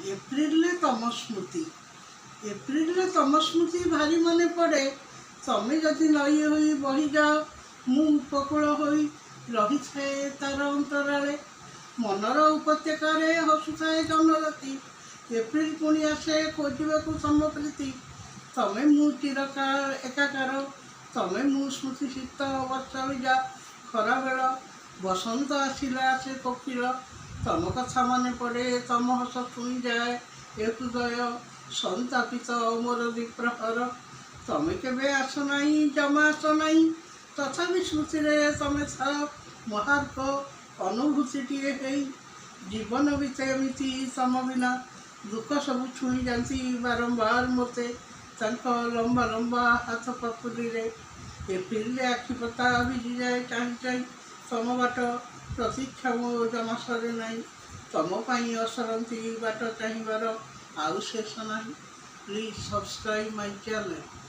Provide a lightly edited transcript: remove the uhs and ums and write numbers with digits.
ଏପ୍ରିଲରେ ତମ ସ୍ମୃତି। ଏପ୍ରିଲରେ ତମ ସ୍ମୃତି ଭାରି ମନେ ପଡ଼େ। ତମେ ଯଦି ନଈ ହୋଇ ବହିଯାଅ, ମୁଁ ଉପକୂଳ ହୋଇ ରହିଥାଏ ତାର ଅନ୍ତରାଳେ। ମନର ଉପତ୍ୟକାରେ ହସୁଥାଏ ଜହ୍ନରାତି। ଏପ୍ରିଲ ପୁଣି ଆସେ ଖୋଜିବାକୁ ତମ ପ୍ରୀତି। ତମେ ମୁଁ ଚିରକାଳ ଏକାକାର। ତମେ ମୁଁ ସ୍ମୃତି, ଶୀତ, ବର୍ଷା ଭିଜା ଖରାବେଳ। ବସନ୍ତ ଆସିଲା ସେ କୋକିଳ। ତମ କଥା ମନେ ପଡ଼େ, ତମ ହସ ଛୁଇଁଯାଏ ଏ ହୃଦୟ ସନ୍ତାପିତ ମୋର ଦ୍ୱିପ୍ରହର। ତମେ କେବେ ଆସ ନାହିଁ, ଜମା ଆସ ନାହିଁ, ତଥାପି ସ୍ମୃତିରେ ତମେ ଥାଅ ମହାର୍ଘ ଅନୁଭୂତିଟିଏ ହେଇ। ଜୀବନ ବିତେ ଏମିତି ତମ ବିନା। ଦୁଃଖ ସବୁ ଛୁଇଁ ଯାଆନ୍ତି ବାରମ୍ବାର ମୋତେ ତାଙ୍କ ଲମ୍ବା ଲମ୍ବା ହାତ ପାପୁଲିରେ। ଏପ୍ରିଲରେ ଆଖି ପତା ଭିଜିଯାଏ ଚାହିଁ ଚାହିଁ ତମ ବାଟ। ପ୍ରତୀକ୍ଷା ମୋ ଜମା ସରେ ନାହିଁ। ତମ ପାଇଁ ଅସରନ୍ତି ବାଟ ଚାହିଁବାର ଆଉ ଶେଷ ନାହିଁ। Please subscribe my channel.